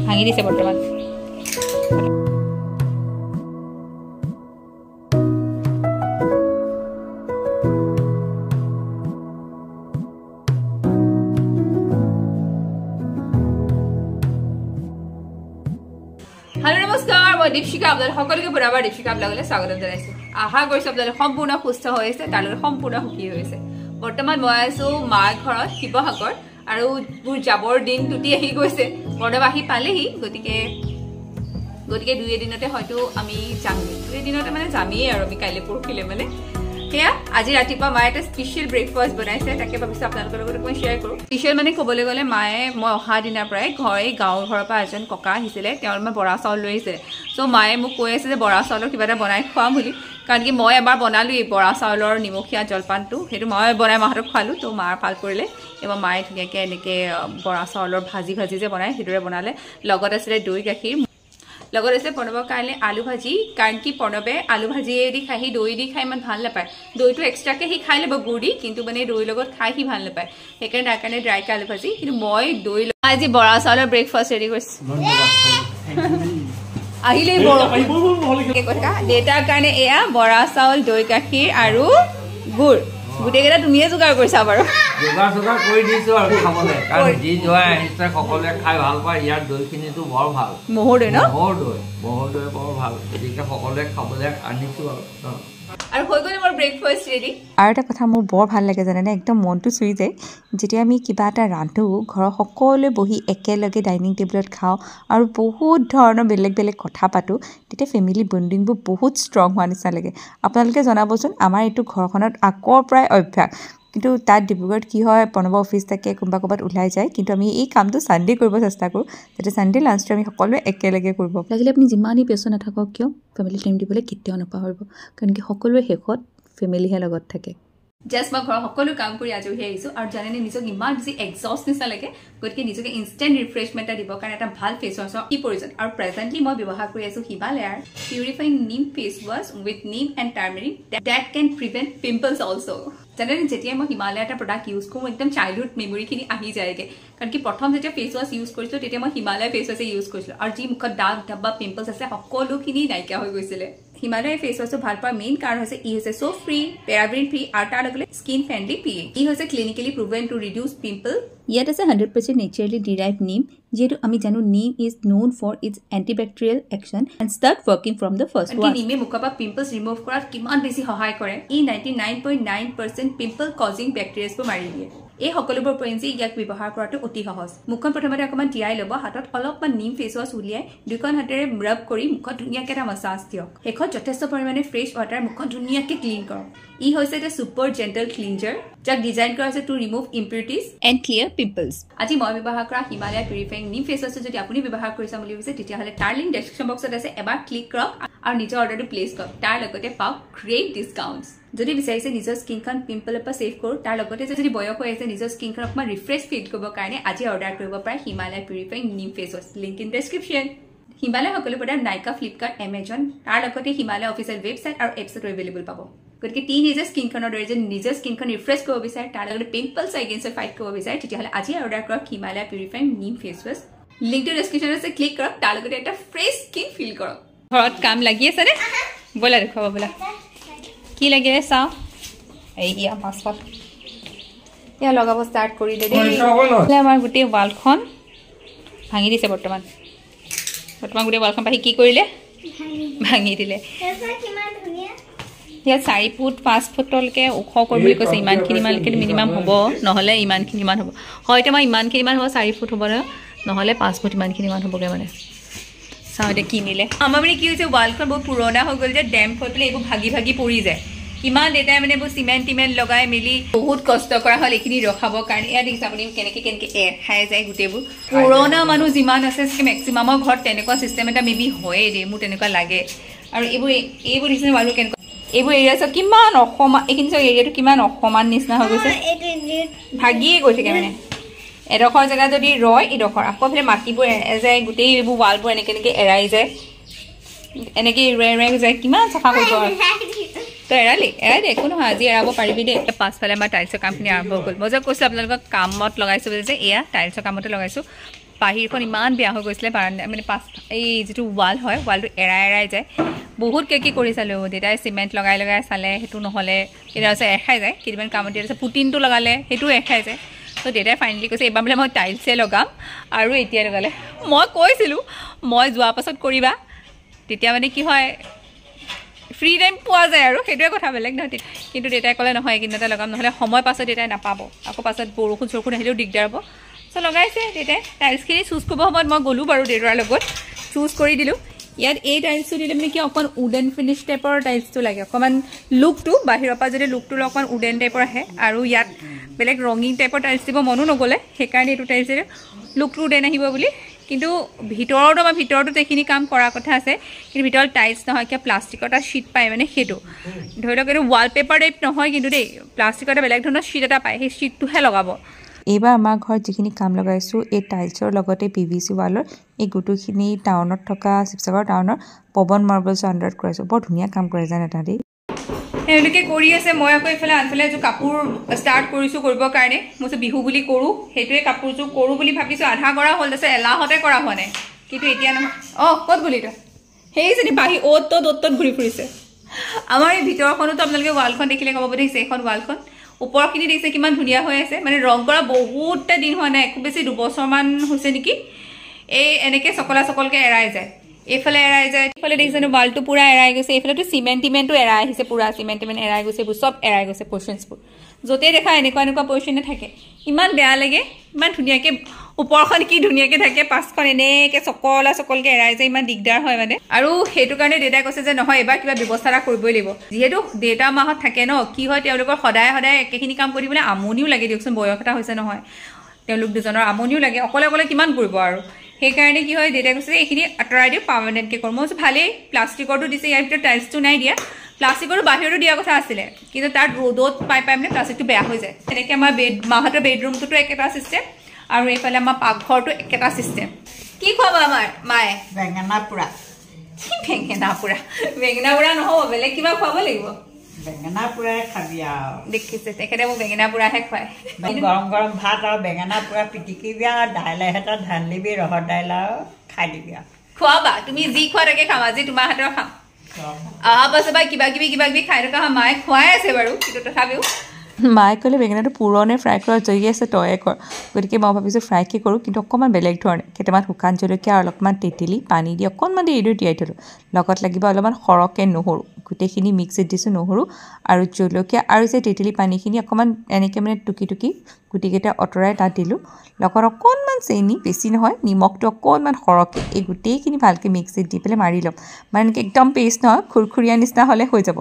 ভাঙি দিছে বৰ্তমান। হেল্ল' নমস্কাৰ, মই দীপশিখা, আপোনালোক সকলোকে পুনৰবাৰ দীপশিখা ব্লগলৈ স্বাগতম জনাইছোঁ। আশা কৰিছোঁ আপোনালোক সম্পূৰ্ণ সুস্থ হৈ আছে, তাৰ লগত সম্পূৰ্ণ সুখী হৈ আছে। বৰ্তমান মই আছোঁ মাৰ ঘৰত শিৱসাগৰ, আৰু মোৰ যাবৰ দিন টুটি আহি গৈছে। প্ৰণৱ আহি পালেহি, গতিকে গতিকে দুই এদিনতে হয়তো আমি যামগৈ। দুই এদিনতে মানে যামেই আৰু আমি কাইলৈ পৰহিলে মানে। সেয়া আজি ৰাতিপুৱা মায়ে এটা স্পেচিয়েল ব্ৰেকফাষ্ট বনাইছে, তাকে ভাবিছোঁ আপোনালোকৰ লগত অকণমান শ্বেয়াৰ কৰোঁ। স্পেচিয়েল মানে ক'বলৈ গ'লে মায়ে মই অহা দিনাৰ পৰাই গাঁৱৰ ঘৰৰ পৰা এজন ককা আহিছিলে, তেওঁ মানে বৰা চাউল লৈ আহিছিলে। চ' মায়ে মোক কৈ আছে যে বৰা চাউলৰ কিবা এটা বনাই খুৱাম বুলি, কাৰণ কি মই এবাৰ বনালোঁ এই বৰা চাউলৰ নিমখীয়া জলপানটো, সেইটো মই বনাই মাহঁতক খোৱালোঁ, ত' মাৰ ভাল কৰিলে। এইবাৰ মায়ে ধুনীয়াকৈ এনেকৈ বৰা চাউলৰ ভাজি ভাজি যে বনায় সেইদৰে বনালে। লগত আছিলে দৈ গাখীৰ, লগত আছে প্ৰণৱৰ কাৰণে আলু ভাজি, কাৰণ কি প্ৰণৱে আলু ভাজিয়েদি খাই, সি দৈ দি খাই ইমান ভাল নাপায়। দৈটো এক্সট্ৰাকৈ সি খাই ল'ব গুড় দি, কিন্তু মানে দৈৰ লগত খাই সি ভাল নাপায়, সেইকাৰণে তাৰ কাৰণে ড্ৰাইকৈ আলু ভাজি। কিন্তু মই দৈ আজি বৰা চাউলৰ ব্ৰেকফাষ্ট ৰেডি কৰিছোঁ। আহিলেই বৰষুণ। দেউতাৰ কাৰণে এয়া বৰা চাউল, দৈ গাখীৰ আৰু গুড়, গোটেইকেইটা তুমিয়ে যোগাৰ কৰিছা বাৰু? যোগাৰ চোগাৰ কৰি দিছো আৰু খাবলৈ, কাৰণ যি জোৱাই আহিছে সকলোৱে খাই ভাল পায়। ইয়াৰ দৈখিনিতো বৰ ভাল, ম'হৰ দৈ ন? ম'হৰ দৈ, ম'হৰ দৈ বৰ ভাল, গতিকে সকলোৱে খাবলৈ আনিছো আৰু। আৰু হৈ গ'ল মোৰ ব্ৰেকফাষ্ট ৰেডি। আৰু এটা কথা মোৰ বৰ ভাল লাগে জানেনে, একদম মনটো চুই যায় যেতিয়া আমি কিবা এটা ৰান্ধোঁ, ঘৰৰ সকলোৱে বহি একেলগে ডাইনিং টেবুলত খাওঁ আৰু বহুত ধৰণৰ বেলেগ বেলেগ কথা পাতোঁ, তেতিয়া ফেমিলি বণ্ডিংবোৰ বহুত ষ্ট্ৰং হোৱা নিচিনা লাগে। আপোনালোকে জনাবচোন, আমাৰ এইটো ঘৰখনত আগৰ পৰাই অভ্যাস, কিন্তু তাত ডিব্ৰুগড়ত কি হয়, প্ৰণৱ অফিচ থাকে, কোনোবা ক'ৰবাত ওলাই যায়, কিন্তু আমি এই কামটো ছানডে কৰিব চেষ্টা কৰোঁ, যাতে ছানডে লাঞ্চটো আমি সকলোৱে একেলগে কৰিব। লাগিলে আপুনি যিমানেই ব্যস্ত নাথাকক কিয়, ফেমিলি টাইম দিবলৈ কেতিয়াও নাপাহৰিব, কাৰণ কি সকলোৰে শেষত ফেমিলিহে লগত থাকে। জাষ্ট মই ঘৰৰ সকলো কাম কৰি আজৰি হৈ আহিছোঁ, আৰু জানেনে নিজক ইমান বেছি এক্সষ্ট নিচিনা লাগে, গতিকে নিজকে ইনষ্টেণ্ট ৰিফ্ৰেছমেণ্ট এটা দিবৰ কাৰণে এটা ভাল ফেচ ৱাছৰ কি প্ৰয়োজন। আৰু প্ৰেজেণ্টলি মই ব্যৱহাৰ কৰি আছোঁ হিমালয়াৰ purifying neem face wash with neem and turmeric that can prevent pimples also. জানেনে যেতিয়াই মই হিমালয়াৰ এটা প্ৰডাক্ট ইউজ কৰোঁ, একদম চাইল্ডহুড মেমৰিখিনি আহি যায়গৈ, কাৰণ কি প্ৰথম যেতিয়া ফেচ ৱাছ ইউজ কৰিছিলোঁ তেতিয়া মই হিমালয়া ফেচ ৱাছে ইউজ কৰিছিলোঁ, আৰু যি মুখত দাগ ধাবা পিম্পলছ আছে সকলোখিনি নাইকিয়া হৈ গৈছিলে। হিমালয় ফেচ ৱাছটো ভাল পোৱাৰ মেইন কাৰণ হৈছে ই হৈছে চ'প ফ্ৰী, পেৰাবিন ফ্ৰী, আৰু তাৰ লগে লগে স্কিন ফ্ৰেণ্ডলি পি ই হৈছে clinically proven to reduce pimple. ইয়াত আছে 100% নেচাৰেলি ডিৰাইভ নিম, যিহেতু আমি জানো neem is known for its antibacterial action and start working from the first wash. নিমে মুখৰ পৰা পিম্পলছ ৰিমুভ কৰাত কিমান বেছি সহায় কৰে, ই 99.9% পিম্পল কজিং বেক্টেৰিয়াছবোৰ মাৰি দিয়ে। এই সকলোবোৰ উপৰিঞ্চি ইয়াক ব্যৱহাৰ কৰাটো অতি সহজ। মুখখন প্ৰথমতে অকণমান তিয়াই ল'ব, হাতত অলপমান নিম ফেচ ৱাছ উলিয়াই দুখন হাতেৰে ৰাব কৰি মুখত ধুনীয়াকৈ এটা মাছাজ দিয়ক। শেষত যথেষ্ট পৰিমাণে ফ্ৰেছ ৱাটাৰ মুখখন ধুনীয়াকৈ ক্লিন কৰক। ই হৈছে এটা ছুপাৰ জেণ্টেল ক্লিনজাৰ, যাক ডিজাইন কৰা হৈছে to remove impurities and clear pimples. আজি মই ব্যৱহাৰ কৰা হিমালয়া পিউৰিফাইং নিম ফেচ ৱাছটো যদি আপুনি ব্যৱহাৰ কৰিছা বুলি ভাবিছে, তেতিয়াহ'লে তাৰ লিংক ডেছক্ৰিপশ্যন বক্সত আছে, এবাৰ ক্লিক কৰক আৰু নিজৰ অৰ্ডাৰটো প্লেচ কৰক। তাৰ লগতে পাওক গ্ৰেট ডিছকাউণ্টছ। যদি বিচাৰিছে নিজৰ স্কিনখন পিম্পলৰ পৰা ছেভ কৰোঁ, তাৰ লগতে যদি বয়স হৈ আছে নিজৰ স্কিনখন অকণমান ৰিফ্ৰেছ ফিল কৰিবৰ কাৰণে আজি অৰ্ডাৰ কৰিব পাৰে Himalaya purifying neem face wash, link in description. Himalaya সকলো প্ৰডাক্ট নাইকা, ফ্লিপকাৰ্ট, এমেজন, তাৰ লগতে হিমালয় অফিচিয়েল ৱেবছাইট আৰু এপছত এভেইলেবল পাব। গতিকে টি নিজৰ স্কিনখনৰ দৰে যদি নিজৰ স্কিনখন ৰিফ্ৰেছ কৰিব বিচাৰে, তাৰ লগতে পিম্পলছ এগেইনষ্টত ফাইট কৰিব বিচাৰে, তেতিয়াহ'লে আজি অৰ্ডাৰ কৰক Himalaya purifying neem face wash. লিংকটো ডেছক্ৰিপশ্যনত আছে, ক্লিক কৰক, তাৰ লগতে এটা ফ্ৰেছ স্কিন ফিল কৰক। ঘৰত কাম লাগি আছেনে? ব'লা দেখুৱাব, ব'লা কি লাগিলে চাওঁ। এইয়া মাছ পাত এয়া লগাব ষ্টাৰ্ট কৰিলে দেই। আমাৰ গোটেই ৱালখন ভাঙি দিছে বৰ্তমান। বৰ্তমান গোটেই ৱালখন পাহি কি কৰিলে, ভাঙি দিলে। ইয়াত 4 ফুট 5 ফুটলৈকে ওখ কৰিম বুলি কৈছে। ইমানখিনিমানকৈ মিনিমাম হ'ব, নহ'লে ইমানখিনিমান হ'ব। হয়তো আমাৰ ইমানখিনিমান হ'ব, 4 ফুট হ'ব, নহ'লে 5 ফুট ইমানখিনিমান হ'বগৈ মানে। চাওঁ এতিয়া কি নিলে। আমাৰ মানে কি হৈছে, ৱালখন বহুত পুৰণা হৈ গ'ল যে, ডেম্প হৈ পেলাই এইবোৰ ভাগি ভাগি পৰি যায়। কিমান দেউতাই মানে এইবোৰ চিমেণ্ট টিমেণ্ট লগাই মেলি বহুত কষ্ট কৰা হ'ল এইখিনি ৰখাবৰ কাৰণে। এয়া দেখিছে আপুনি কেনেকৈ কেনেকৈ এৰ খাই যায় গোটেইবোৰ। পুৰণা মানুহ যিমান আছে মেক্সিমামৰ ঘৰত তেনেকুৱা চিষ্টেম এটা মে বি হয়েই দেই, মোৰ তেনেকুৱা লাগে। আৰু এইবোৰ এইবোৰ দেখিছে মানুহ কেনেকুৱা, এইবোৰ এৰিয়া চাওক কিমান অসমান, এইখিনি চাওক এৰিয়াটো কিমান অসমান নিচিনা হৈ গৈছে, ভাগিয়ে গৈ থাকে মানে। এডোখৰ জেগা যদি ৰয় এইডোখৰ, আকৌ এইফালে মাটিবোৰ যায়, গোটেই এইবোৰ ৱালবোৰ এনেকৈ এনেকৈ এৰাই যায়, এনেকৈ এৰুৱাই এৰুৱাই যায়, কিমান চাফা কৰিব আৰু। তই এৰালি, এৰাই দে, একো নহয়, আজি এৰাব পাৰিবি দেই। পাছফালে আমাৰ টাইলছৰ কামখিনি আৰম্ভ হ'ল। মই যে কৈছিলোঁ আপোনালোকক কামত লগাইছোঁ বুলি যে, এয়া টাইলছৰ কামতে লগাইছোঁ। বাহিৰখন ইমান বেয়া হৈ গৈছিলে, বাৰাণ্ডা মানে পাছ এই যিটো ৱাল হয় ৱালটো এৰাই এৰাই যায়। বহুত কি কৰি চালোঁ, দেউতাই চিমেণ্ট লগাই লগাই চালে, সেইটো নহ'লে কেতিয়াবা এৰখাই যায়। কেইদিনমান কামত দিয়া তাৰপিছত পুটিনটো লগালে, সেইটোও এৰখাই যায়। ত' দেউতাই ফাইনেলি কৈছে এইবাৰ বোলে মই টাইলছে লগাম, আৰু এতিয়া লগালে। মই কৈছিলোঁ মই যোৱাৰ পাছত কৰিবা, তেতিয়া মানে কি হয় ফ্ৰী টাইম পোৱা যায় আৰু, সেইটোৱে কথা, বেলেগ নহয়। কিন্তু দেউতাই ক'লে নহয় এইকেইদিনতে লগাম, নহ'লে সময় পাছত দেউতাই নাপাব, আকৌ পাছত বৰষুণ চৰষুণ আহিলেও দিগদাৰ হ'ব। চ' লগাইছে দেউতাই। টাইলছখিনি চুজ কৰিব সময়ত মই গ'লোঁ বাৰু দেউতাৰ লগত, চুজ কৰি দিলোঁ। ইয়াত এই টাইলছটো দিলে মানে কি অকণ উডেন ফিনিছ টাইপৰ টাইলছটো লাগে, অকণমান লুকটো বাহিৰৰ পৰা যদি লুকটো অকণমান উডেন টাইপৰ আহে। আৰু ইয়াত বেলেগ ৰঙীন টাইপৰ টাইলছ দিব মনো নগ'লে, সেইকাৰণে এইটো টাইলছ দিলে লুকটো উডেন আহিব বুলি। কিন্তু ভিতৰতো আমাৰ ভিতৰতো এইখিনি কাম কৰাৰ কথা আছে, কিন্তু ভিতৰত টাইলছ নহয়, কিয় প্লাষ্টিকৰ এটা শ্বীট পায়, মানে সেইটো ধৰি লওক এইটো ৱালপেপাৰ টাইপ নহয় কিন্তু দেই, প্লাষ্টিকৰ এটা বেলেগ ধৰণৰ শ্বীট এটা পায়, সেই শ্বীটটোহে লগাব। এইবাৰ আমাৰ ঘৰত যিখিনি কাম লগাইছোঁ এই টাইলছৰ লগতে PVC ৱালৰ এই গোটেইখিনি টাউনত থকা শিৱসাগৰ টাউনৰ পৱন মাৰ্বলছৰ আণ্ডাৰত কৰাইছোঁ। বৰ ধুনীয়া কাম কৰে জানে তাহাঁতি। তেওঁলোকে কৰি আছে, মই আকৌ এইফালে আনফালে এযোৰ কাপোৰ ষ্টাৰ্ট কৰিছোঁ কৰিবৰ কাৰণে। মই বিহু বুলি কৰোঁ, সেইটোৱে কাপোৰযোৰ কৰোঁ বুলি ভাবিছোঁ, আধা কৰা হ'ল, তাৰপিছত এলাহতে কৰা হোৱা নাই। কিন্তু এতিয়া নহয়, অঁ ক'ত গ'লি তই? সেইজনী বাঢ়ি অ'ত ত'ত অ'ত ত'ত ঘূৰি ফুৰিছে। আমাৰ এই ভিতৰখনতো আপোনালোকে ৱালখন দেখিলে ক'ব দেখিছে, এইখন ৱালখন ওপৰখিনি দেখিছে কিমান ধুনীয়া হৈ আছে, মানে ৰং কৰা বহুতটা দিন হোৱা নাই, খুব বেছি 2 বছৰমান হৈছে নেকি। এই এনেকৈ চকলা চকলকৈ এৰাই যায়, এইফালে এৰাই যায়, এইফালে দেখিছে ৱালটো পূৰা এৰাই গৈছে, এইফালেতো চিমেণ্ট টিমেণ্টো এৰাই আহিছে, পূৰা চিমেণ্ট টিমেণ্ট এৰাই গৈছে, এইবোৰ চব এৰাই গৈছে। পৰ্চনছবোৰ য'তেই দেখা এনেকুৱা এনেকুৱা পৰ্চনে থাকে, ইমান বেয়া লাগে। ইমান ধুনীয়াকৈ ওপৰখন কি ধুনীয়াকৈ থাকে, পাছখন এনেকৈ চকলা চকলকৈ এৰাই যায়, ইমান দিগদাৰ হয় মানে। আৰু সেইটো কাৰণে দেউতাই কৈছে যে নহয় এইবাৰ কিবা ব্যৱস্থা এটা কৰিবই লাগিব। যিহেতু দেউতা মাহঁত থাকে ন, কি হয় তেওঁলোকৰ সদায় সদায় একেখিনি কাম কৰি থাকিবলৈ আমনিও লাগে দিয়কচোন, বয়স এটা হৈছে নহয়, তেওঁলোক দুজনৰ আমনিও লাগে, অকলে অকলে কিমান কৰিব আৰু। সেইকাৰণে কি হয় দেউতাই কৈছে যে এইখিনি আঁতৰাই দিওঁ, পাৰ্মানেণ্টকৈ কৰোঁ। মই কৈছোঁ ভালেই, প্লাষ্টিকৰটো দিছে, ইয়াৰ ভিতৰত টাইলছটো নাই দিয়া, প্লাষ্টিকৰটো বাহিৰতো দিয়া কথা আছিলে, কিন্তু তাত ৰ'দত পাই পাই মানে প্লাষ্টিকটো বেয়া হৈ যায়। তেনেকৈ আমাৰ বেড মাহঁতৰ বেডৰুমটোতো একেটা ছিষ্টেম, আৰু এইফালে আমাৰ পাকঘৰটো একেটা ছিষ্টেম। কি খুৱাব আমাৰ মায়ে? বেঙেনা পোৰা। কি বেঙেনা পোৰা? বেঙেনা পোৰা নহ'ব, বেলেগ কিবা খুৱাব লাগিব। বেঙেনা পোৰাই খাবি আৰু। দেখিছে, তেখেতে মোক বেঙেনা পোৰাহে খুৱায়। গৰম গৰম ভাত আৰু বেঙেনা পোৰা পিটিকিবি আৰু দাইল এটা ঢালিবি, ৰহৰ দাইল, আৰু খাই দিবি আৰু। খোৱাবা তুমি, যি খোৱা তাকে খাম, আজি তোমাৰ হাতৰ খাম। অহা পাছৰ পৰা কিবা কিবি কিবা কিবি খাই থকা মায়ে খুৱাই আছে বাৰু, কিন্তু তথাপিও মায়ে ক'লে বেঙেনাটো পুৰণে ফ্ৰাই কৰা জৰি আছে, তয়ে কৰ। গতিকে মই ভাবিছোঁ ফ্ৰাইকে কৰোঁ, কিন্তু অকণমান বেলেগ ধৰণে। কেইটামান শুকান জলকীয়া আৰু অলপমান তেতেলী পানী দি অকণমান দেৰি এইদৰে তিয়াই থ'লোঁ। লগত লাগিব অলপমান সৰহকৈ নহৰু, গোটেইখিনি মিক্সিত দিছোঁ, নহৰু আৰু জলকীয়া আৰু যে তেতেলী পানীখিনি অকণমান এনেকৈ মানে টুকি টুকি গুটিকেইটা আঁতৰাই তাত দিলোঁ। লগত অকণমান চেনি, বেছি নহয়, নিমখটো অকণমান সৰহকৈ, এই গোটেইখিনি ভালকৈ মিক্সিত দি পেলাই মাৰি ল'ম, মানে এনেকৈ একদম পেষ্ট নহয়, খুৰখুৰীয়া নিচিনা হ'লে হৈ যাব।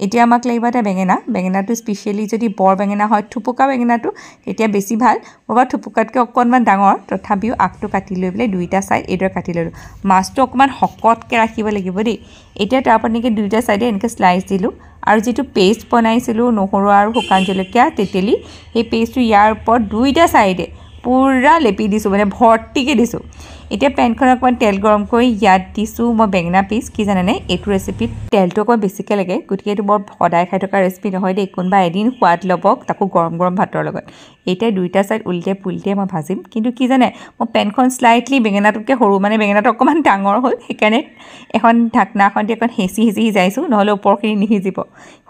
এতিয়া আমাক লাগিব এটা বেঙেনা। বেঙেনাটো স্পেচিয়েলি যদি বৰ বেঙেনা হয়, থুপুকা বেঙেনাটো, তেতিয়া বেছি ভাল। মোৰ বাৰু থুপুকাতকৈ অকণমান ডাঙৰ, তথাপিও আগটো কাটি লৈ পেলাই দুইটা ছাইড এইদৰে কাটি ল'লোঁ। মাছটো অকণমান শকতকৈ ৰাখিব লাগিব দেই। এতিয়া তাৰ পৰা এনেকৈ দুইটা ছাইডে এনেকৈ শ্লাইচ দিলোঁ, আৰু যিটো পেষ্ট বনাইছিলোঁ নহৰু আৰু শুকান জলকীয়া তেতেলী, সেই পেষ্টটো ইয়াৰ ওপৰত দুইটা ছাইডে পূৰা লেপি দিছোঁ, মানে ভৰ্তিকৈ দিছোঁ। এতিয়া পেনখন অকণমান তেল গৰম কৰি ইয়াত দিছোঁ মই বেঙেনা পিচ। কি জানেনে, এইটো ৰেচিপিত তেলটো অকণমান বেছিকৈ লাগে, গতিকে এইটো বৰ সদায় খাই থকা ৰেচিপি নহয় দেই, কোনোবা এদিন সোৱাদ ল'ব, তাকো গৰম গৰম ভাতৰ লগত। এতিয়া দুইটা ছাইড উল্টাই পুল্টাই মই ভাজিম। কিন্তু কি জানে, মই পেনখন শ্লাইটলি বেঙেনাটোতকৈ সৰু, মানে বেঙেনাটো অকণমান ডাঙৰ হ'ল, সেইকাৰণে এখন ঢাকনা এখন দি অকণ হেঁচি হেঁচি সিজাইছোঁ, নহ'লে ওপৰখিনি নিসিজিব।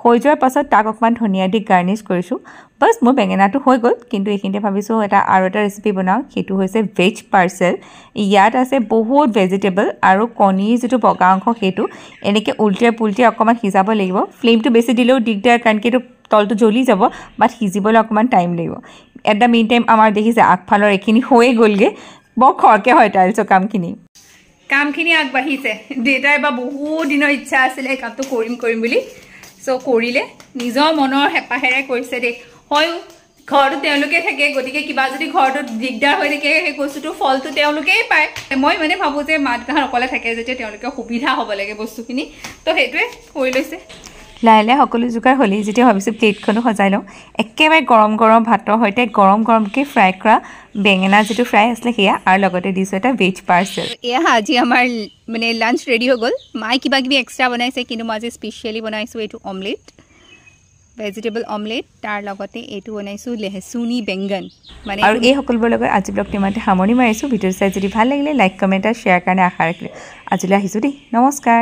হৈ যোৱাৰ পাছত তাক অকণমান ধনিয়া দি গাৰ্নিছ কৰিছোঁ। বাছ, মোৰ বেঙেনাটো হৈ গ'ল। কিন্তু এইখিনিতে ভাবিছোঁ এটা আৰু এটা ৰেচিপি বনাওঁ, সেইটো হৈছে ভেজ পাৰ্চেল। ইয়াত আছে বহুত ভেজিটেবল আৰু কণীৰ যিটো বগা অংশ, সেইটো এনেকৈ উল্টিয়াই পুল্টিয়াই অকণমান সিজাব লাগিব। ফ্লেমটো বেছি দিলেও দিগদাৰ, কাৰণ কি এইটো তলটো জ্বলি যাব, বাট সিজিবলৈ অকণমান টাইম লাগিব। এট the mean time আমাৰ দেখিছে আগফালৰ এইখিনি হৈয়ে গ'লগৈ। বৰ খৰকৈ হয় টাইলছৰ কামখিনি। কামখিনি আগবাঢ়িছে। দেউতাৰ এবাৰ বহুত দিনৰ ইচ্ছা আছিলে এই কামটো কৰিম কৰিম বুলি, চ' কৰিলে, নিজৰ মনৰ হেঁপাহেৰে কৰিছে দেই। হয়ো, ঘৰটো তেওঁলোকে থাকে, গতিকে কিবা যদি ঘৰটোত দিগদাৰ হৈ থাকে, সেই বস্তুটোৰ ফলটো তেওঁলোকেই পায়। মই মানে ভাবোঁ যে মা দেউতাহঁত অকলে থাকে যেতিয়া তেওঁলোকে সুবিধা হ'ব লাগে বস্তুখিনি, তো সেইটোৱে কৰি লৈছে। লাহে লাহে সকলো যোগাৰ হ'লেই যেতিয়া ভাবিছোঁ প্লেটখনো সজাই লওঁ। একেবাৰে গৰম গৰম ভাতৰ সৈতে গৰম গৰমকৈ ফ্ৰাই কৰা বেঙেনা যিটো ফ্ৰাই আছিলে সেয়া, আৰু লগতে দিছোঁ এটা ভেজ পাৰ্চেল। এয়া আজি আমাৰ মানে লাঞ্চ ৰেডি হৈ গ'ল। মায়ে কিবা কিবি এক্সট্ৰা বনাইছে, কিন্তু মই আজি স্পেচিয়েলি বনাইছোঁ এইটো অমলেট। ভেজিটেবল অমলেট, তাৰ লগতে এইটো বনাইছোঁ লেহচুনি বেংগন। মানে আৰু এই সকলোবোৰৰ লগত আজি ব্লগটো ইমানতে সামৰণি মাৰিছোঁ। ভিডিঅ' চাই যদি ভাল লাগিলে লাইক, কমেণ্ট আৰু শ্বেয়াৰ কাৰণে আশা ৰাখিলোঁ। আজিলৈ আহিছোঁ দেই, নমস্কাৰ।